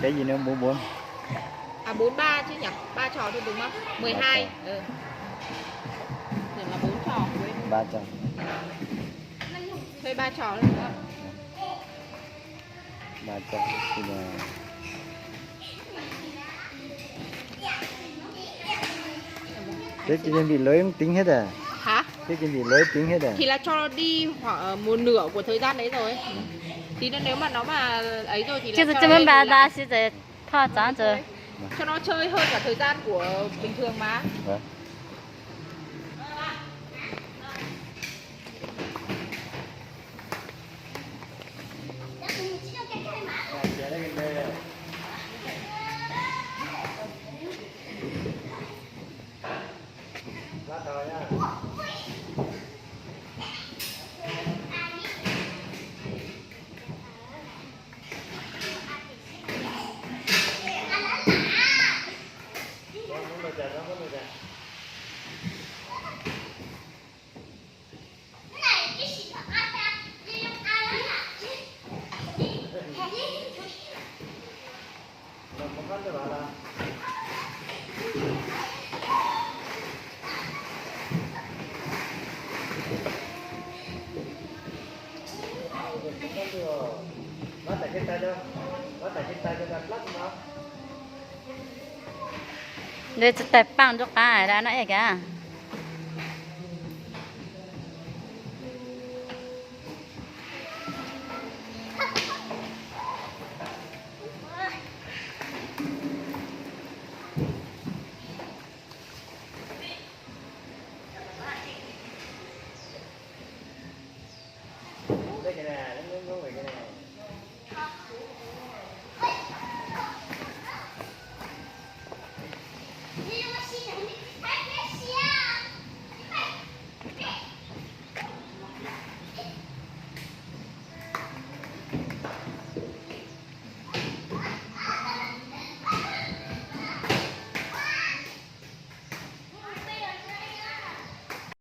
Cái gì nữa, bốn bốn? À, bốn ba chứ nhỉ? Ba trò thôi đúng không? Mười hai. Ba trò. Ừ. Tưởng là bốn trò. Ba trò. Thuê ba trò thôi đúng không? Ba trò thì là Thế thì đơn vị lưới cũng tính hết à? Hả? Thế đơn vị lưới tính hết à? Thì là cho nó đi khoảng, ờ, một nửa của thời gian đấy rồi. Thì nó, nếu mà nó mà ấy rồi thì là cho nó lên ba lại. Cho nó chơi hơn cả thời gian của bình thường mà. Vâng. Nws tsis tawg paaj nruab qaab da no es ka.